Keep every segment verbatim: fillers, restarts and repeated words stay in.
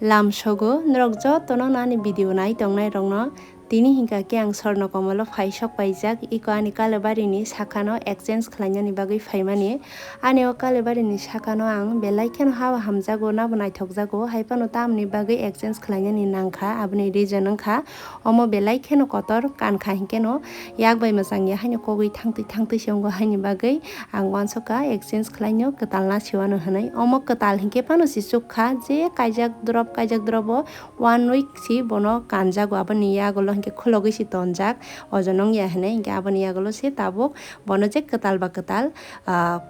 Lamsogo norok jotono ani video nai tongnai rokno tini hinkha khe ang Swarna Komolo phai sok paijak, iko ani Kalibari ni sakano exchange khlainani bagwi phaimani. Ani o Kalibari ni sakano ang belai kheno haba hamjago, nabo naithokjago, hai phano tamoni bagwi exchange khlainani nangkha, aboni reason wngkha omo belai kheno kotor kankha, hinkhe no yak bai mwchang ya haino kogwi thangtwi thangtwi se wngo, haini bagwi ang uansukha exchange khlaino kwtal na siwano hinwi. Omo kwtal hinkhe phano se chukha, je kaijak drop kaijak drop o one week se bono kanjago, aboni yagulo hinkhe khulogwi se tonjak, ojon wngya hinwi. Hinkhe aboni yagulo se tabuk bono je kwtal ba kwtal, ah,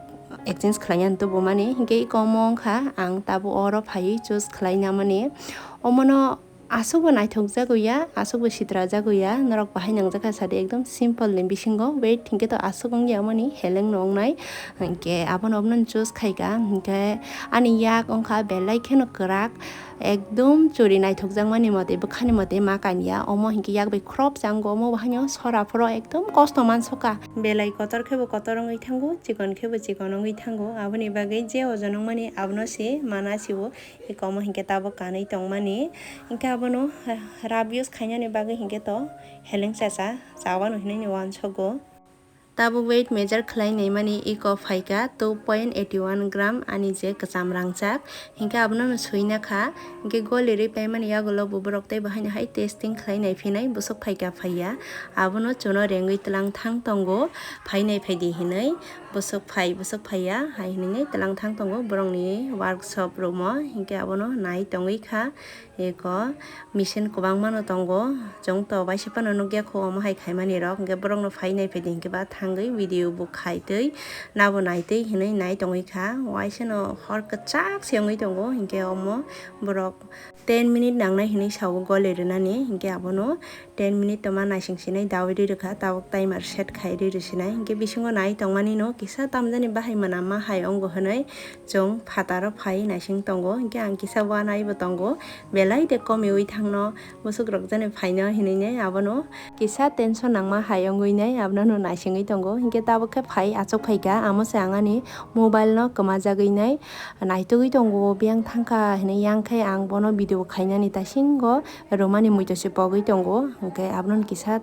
exchange khlaina tubumani. Hinkhe iko omo wngkha ang tabuk oro phaiwi choose khlaina mani. Omono aswkbo naithokjago ya, aswkbo sitrajagwi ya, norok bahai nangjakha sadi, ekdom simple ni bisingo weight hinkhe to aswk wngya mani, heleng no wngnai. Hinkhe abono, abono choose khaika, hinkhe ani yak wngkha belai kheno kwrak, ekdom churi naithokjakmani mote, bwkhani mote ma kanya, omo hinkhe yak bai khrop chango, omo bahaino sora phoro ekdom kosto mansukha. Belai kotor khebo kotor wngwi thango, chikon khebo chikon wngwi thango, aboni bagwi je ojon wngmani abono se mana siwo. Iko omo hinkhe tabuk kanwi tongmani. Hinkhe abono, eh, rough use khainani bagwi hinkhe to heleng chacha chawano hinwi uansogo. Tabuk weight measure khlai naimani iko phaikha two point eighty one gram ani je kwcham rangchak. Hinkhe abono no suina kha. Hinkhe goli rwi paimani yagulo bo borok tei bo haino hai testing khlai naiphinai, bwswk phaikha phaiya. Abono chuno rengwi tlang thang tongo, phainai phaidi hinwi. Bwswk phai, bwswk phaiya hai hinwi tlang thang tongo borokni workshop room o. Hinkhe abono nai tongwi kha. Eko machine kwbangma no tongo, chwng to waisa phano nukya kho omo hai khaimani rok, hinkhe borok no phai nai phaidi hinkhe ba thangwi video bo khaitwi nabo naitwi hinwi nai tongwi kha. Waisa no hor kwchak se wngwi tongo, hinkhe omo borok ten minute nangnai hinwi sao goli rwnani, hinkhe abono ten minute tongma naising sinai dawi rwi rwkha, tabuk timer set khai rwi rwsinai, hinkhe bisingo nai tongmani no kisa tamjani bahai mwnama hai wngo hinwi chwng phataro phai naising tongo, hinkhe ang kisa uanaibo tongo, belai de komiwi thangno bwswk rok jani phaino hinwi nai abono kisa tension nangma hai wngwi nai abono no naisingwi tongo, hinkhe tabuk khe phai achuk phaikha, amo se ang ani mobile no kwmajagwi nai naitugwi tongo, biyang thangkha hinwi, yang khe ang bono video khainani taisingo rwmani muitu se pogwi tongo, hinkhe abono kisa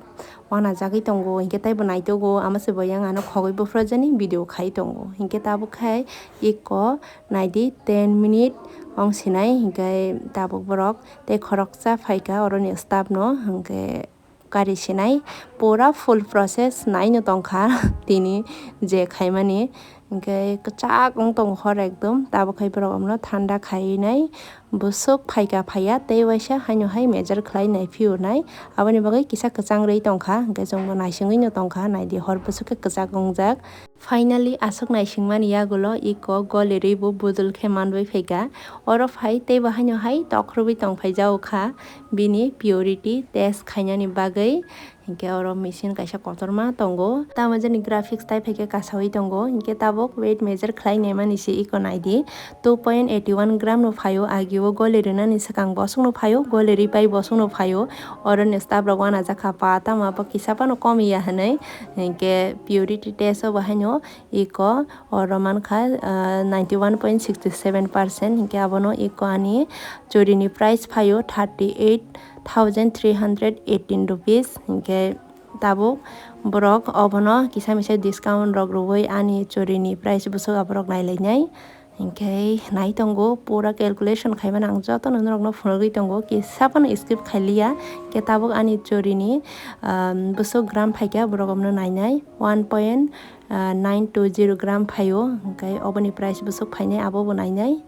uanajagwi tongo, hinkhe taibo naitugo, amo se bo yang ano khogwi buphurjani video khai tongo, hinkhe tabuk khe iko naidi ten minute wng sinai, hinkhe tabuk borok tei khoroksa phaikha oroni staff no, hinkhe gari sinai pura full process naino tongkha tini je khaimani, hinkhe kwchak wng tongo hor ekdom, tabuk khe borok omno thanda khaiwi nai. Bwswk phaikha phaiya tei waisa haino hai measure khlai nai phiyunai, aboni bagwi kisa kwchang rwi tongkha, hinkhe chwngbo naisingwino tongkha, naidi hor bwswk khe kwchak wngjak. Finally aswk naisingmani yagulo iko goli rwibo budul khe manwi phaikha, oro phai teibo haino hai tokrwbwi tongphai jago kha bini purity test khainani bagwi. Hinkhe oro machine kaisa kotorma tongo. Tamo jani graphics tai phaikhe kasawi tongo. Hinkhe tabuk weight measure khlai naimani se iko naidi. Two point eighty one gram no phaio, agio goli rwnani swkang bosongno phaio, goli rwi pai bosongno phaio. Oroni staff rok uanajakha pa, tamo abo kisa phano komiya hinwi. Hinkhe purity test o bo haino iko oro mankha, ah, ninety one point sixty seven percent. Hinkhe abono iko ani churini price phaio thirty eight thousand three hundred eighteen rupees. Hinkhe tabuk borok obono kisa misa discount rok rwui ani churini price bwswk aborok nailainai. Hinkhe nai tongo pura calculation khaimani ang jotono norokno phunugwi tongo, kisa phano skip khailiya. Hinkhe tabuk ani churini, um, bwswk gram phaikha borok omono nainai, one point nine two zero gram phaio, hinkhe oboni price bwswk phainai abobo nainai.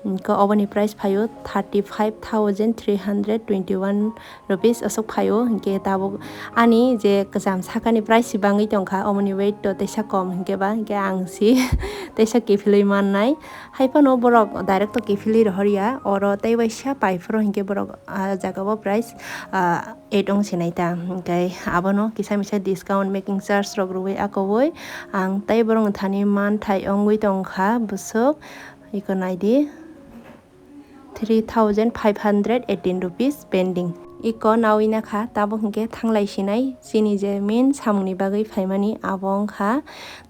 Hinkhe oboni price phaio thirty five thousand three hundred twenty one rupees aswk phaio. Hinkhe tabuk ani je kwcham sakani price se bangwi tongkha, omoni weight to teisa kom hinkhe ba, hinkhe ang se teisa kiphilwi mannai. Haiphano borok direct to kiphilwi rohorya, oro tei waisa pai phuru hinkhe borok ah jagao price ah eight wng sinai ta. Hinkhe abono kisa misa discount making charge rok rwui akowui ang tei borokni thani manthai wngwi tongkha bwswk. Iko naidi, three thousand five hundred eighteen rupees pending. Iko nawi nakha, tabuk hinkhe thanglai sinai chini je main samungni bagwi phaimani abo wngkha.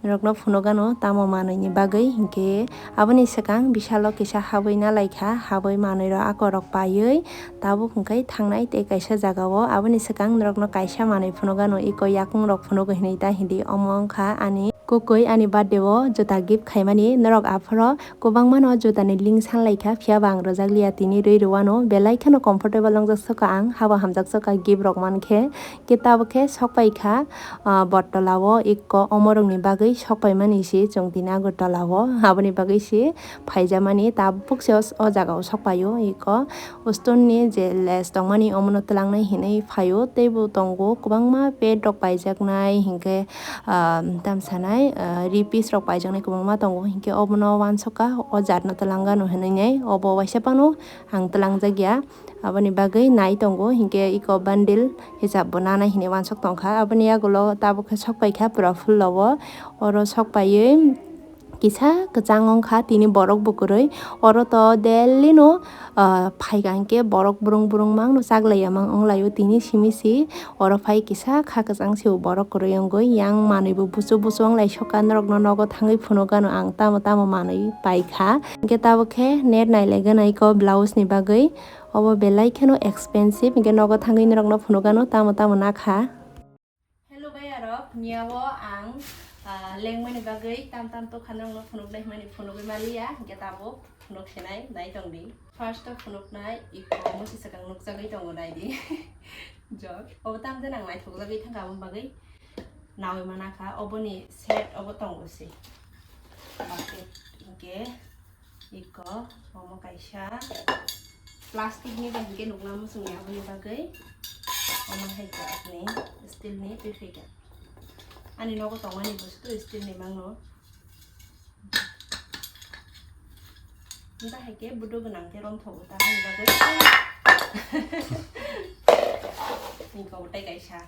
Norokno phunukgano tamo manwini bagwi hinkhe aboni swkang bisalo kisa habwi nalaikha, habwi manwirok akorok paiwi tabuk hinkhe thangnai tei kaisa jagao aboni swkang norokno kaisa manwi phunukgano iko yakungrok phunukgwi hinwi ta hindi omo wngkha ani kukui ani birthday o juta gift khaimani norok aphoro. Kwbangmano jutani link sanlaikha, phiyaba ang rwjakliya, tini rwi rwano belai kheno comfortable nongjak sokha ang, habo hamjak sokha gift rok mankhe. Khe tabukhe sokpaikha, ah, Bottola o ikko omorokni bagwi sokpaimani se chwng tini Agartala o, aboni bagwi se phaijamani tabuk se o, o jaga o sokpaio ikko. Stone ni je lace tongmani omono twlangnai hinwi phaio, teibo tongo kwbangma pet rok paijaknai hinkhe, ah, tamsanai, ah, ri piece rok paijaknai kwbangma tongo, hinkhe obono uansukha o jat no twlangano hinwi nai, obo waisa phano ang twlangjakya, aboni bagwi nai tongo, hinkhe iko bundle hisab bo nanai hinwi uansuk tongkha, aboni yagulo tabuk khe sokpaikha pura full o, oro sokpaiwi kisa kwchang wngkha tini borok bo kwrwi, oro to daily no, ah, phaikha hinkhe borok brung brung mangno chaklaiya mang wnglaio tini simi si. Oro phai kisa kha kwchang se o borok kwrwi wngwi, yang manwi bo buchu buchu wnglai sokha, norokno nogo thangwi phunukgano ang tamo tamo manwi paikha. Hinkhe tabuk khe net nailai gana iko blouse ni bagwi, obo belai kheno expensive, hinkhe nogo thangwi norokno phunukgano tamo tamo nakha. Hello bayarok, niya o ang, ah, lengmani bagwi tam tam tokha norokno phunuknai hwnmani phunugwi maliya, hinkhe tabuk phunuk sinai nai tongdi. First o phunuknai iko musi swkang nukjagwi tongo naidi. Jok, obo tamjani ang naithokjagwi thangkha aboni bagwi nawi manakha, oboni set obo tongo se. Bucket hinkhe iko omo kaisa plastic ni bai hinkhe nukna muchungya aboni bagwi omo hai khe ani steel ni twi phaikha. Ani nogo tongmani bustu steel ni mangno. Wngkha hai khe budu gwnang khe romthogo ta hwnwi bagwi. Iko tei kaisa.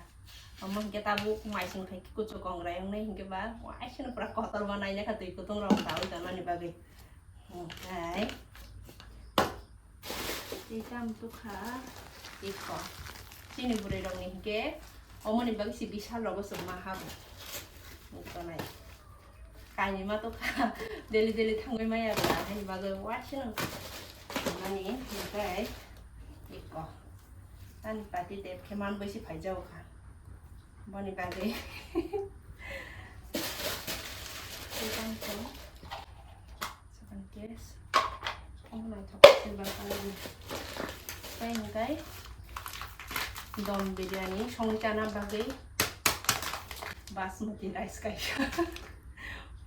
Omo hinkhe tabuk maising phai khe kuchuk kongrai wngnai hinkhe ba waisano pura kotor bo nainakha twi kutung rok daui tongnani bagwi. Hinkhe tei tam tukha iko. Chini bwrwi rokni hinkhe omoni bagwi se bisal rogo chwngma habo. Tonai. Kainwi ma tokha, daily daily thangwi maya bwla, haini bagwi waisano mani, hinkhe iko. Ani pati dep khe man baisi phaijago kha. Boni bagwi. Tei tamo. Second case. Omo naithok silver color ni. Tei hinkhe dom biryani songwi chana bagwi basmati rice kaisa.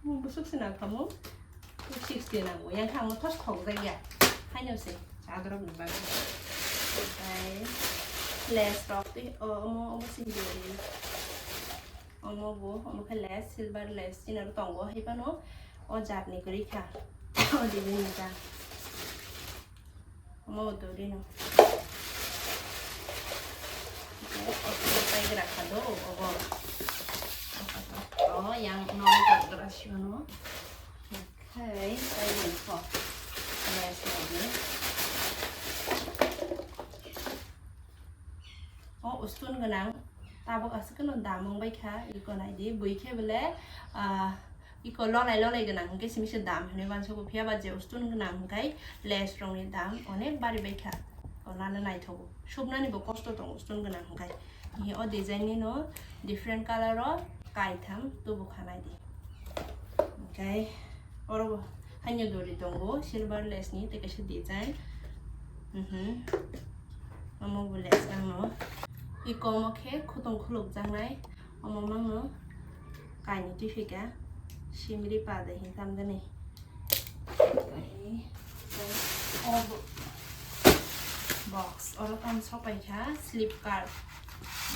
Omo bwswk se nangkhamu. Two sixty nango. Yang khe ang thos thok jak ya. Haino se chagrok ni bagwi. Tei lace rok tei o, omo, omo sindi. Omo bo, omo khe lace, silver lace, chini aro tongo, hai phano o jat ni kwrwi kha, o design ni ta. Omo bo dori no. Tei o khe pai gra kha do, obo. O yang no jat gra sino. Hai, tei ring kho. Lace rok ni. O stone gwnang, tabuk aswk no dam wng bai kha, iko nai di, bui khe bole, ah, iko lolai lolai gwnang hwnkhe simi se dam hinwi uansugo, phiya ba je stone gwnang hwnkhe lace rok ni dam onek bari bai kha, o nana naithogo, subnani bo kosto tongo stone gwnang hwnkhe, o design ni no different color o kaitham tubu kha nai di. Hwnkhe oro bo haino dori tongo silver lace ni tei kaisa design. Mhm. Omo bo lace rok no. Iko omo khe khutong khuluk jaknai. Omo mangno kainwi twi phaikha. Simri pada hin tamjani. Tei o bo-, box oro tamo sok paikha Flipkart.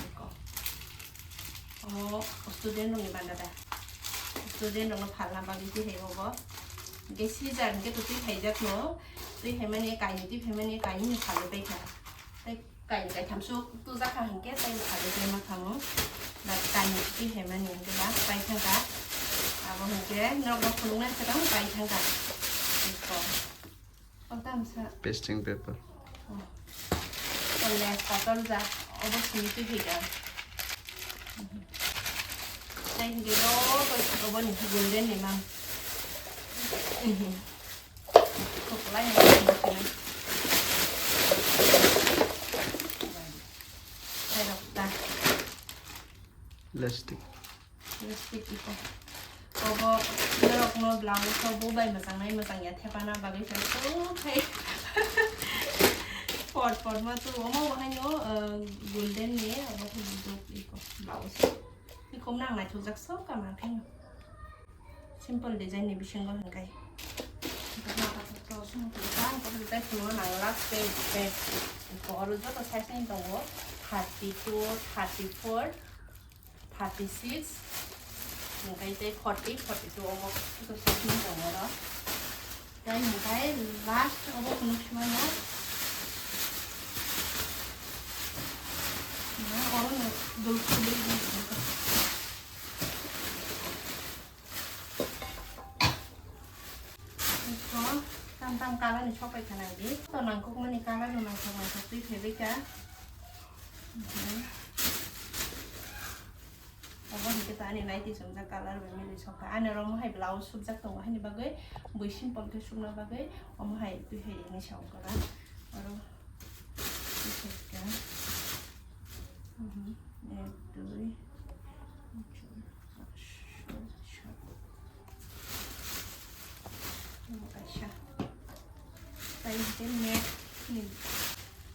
Iko. Omo student rokni banda da. Student rokno phalna bagwi twi hai obo. Hwnkhe scissor hwnkhe to twi haijakno. Twi haimani kainwi twi phaimani kainwi no phalwi paikha. Tei kainwi kaithamsuk tujak kha hwnkhe tei phalwi paima khamu. But kainwi twi haimani hwnkhe ba paithangkha. Abo hwnkhe norokno phunuknai swkang paithangkha. Iko. O tamsa. Pasting paper. O. O Lace kotor ja, obo simi twi thika. Tei hingke joto obo ni golden ni mang. Koklai ni mang. Tei rok ta. Lipstick. Lipstick iko. Obo norokno blouse o bo bai mwchangnai mwchangya thepana bagwi khe so khai. Pot pot ma tu omo bo haino, uh, golden ni obo khe buduk iko blouse. Ikom nang naithokjak so kama khe. Simple design ni bisingo hwnkhai. Tei phunukno nang last page, page. Iko oro joto size ni tongo thirty two, thirty four. Thirty six, hingkai tei forty, forty two obo khe size ni tongo oro. Tei hingkai last obo phunuk simano. Na oro no dul khulwi ni tongo. Ito, tam tam color ni sopai kha nai di. To nangkukmani color no naithok naithok twi phebwi kha. Mhm. Obo hingke to ani naiti chumjak color bai mili sokha. Ani oro mohai blouse subjak tongo, haini bagwi bui simple khe sukna bagwi omo hai twi hai rini sa ongkha da. Oro twi hai kha. Mhm. Ek, dui, tin, char, panch, choi, sat. Omo kaisa. Tai hingke net ni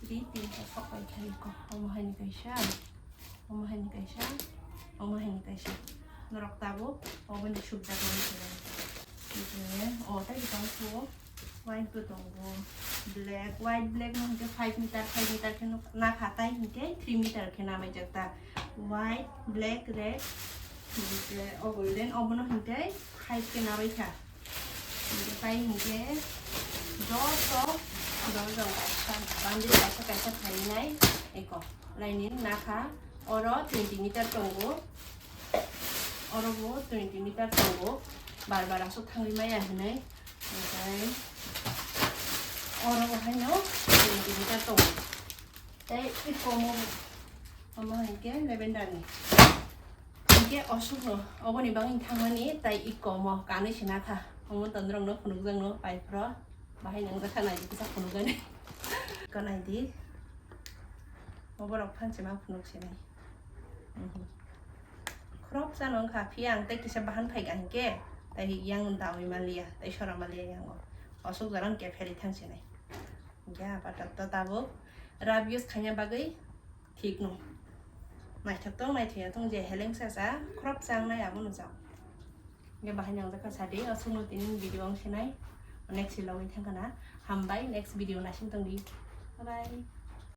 ri tinta sokai kha iko. Omo hai ni kaisa. Omo hai ni kaisa, omo hai ni kaisa. Norok tabuk obo ni subjak mani se. Hingke o tai bwskango white bo tongo, black, white, black no hingke five meter, five meter khe nakha, tai hingke three meter khe namaijak ta. White, black, red, hingke o golden, obono hingke five khe nabai kha. Tai hingke joto dorja o kaisa, bandi kaisa kaisa phainai eko. Laini nakha oro twenty meter tongo, oro bo twenty meter tongo, bar bar aswk thangwi maya hinwi. Omohai oro bo haino twenty meter tongo. Tei iko omo, omo hinkhe lavender ni. Hinkhe osukno oboni bagwi thangmani tai iko omo kanwi se nakha. Omo tondrokno phunukjakno pai phro. Bahai nang jakha naidi kisa phunukgani. Iko naidi. Oborok phan se ma phunuk sinai. Mhm. Khorok chano wngkha, phiya ang tei kisa bahan phaikha hinkhe, tei yang dawi manliya, tei sora manliya yango. Osuk jora hinkhe pherwi thang sinai. Hinkhe apatot to tabuk rough use khaina bagwi thik no. Naithok tong, naithok ya tong, je heleng sa sa, khorok cha wngnai abo no chao. Hinkhe bahai nang jakha sadi, aswkno tini video ang sinai. Next vlog wi thangkha na. Hambai, next video naising tongdi. Bye bye.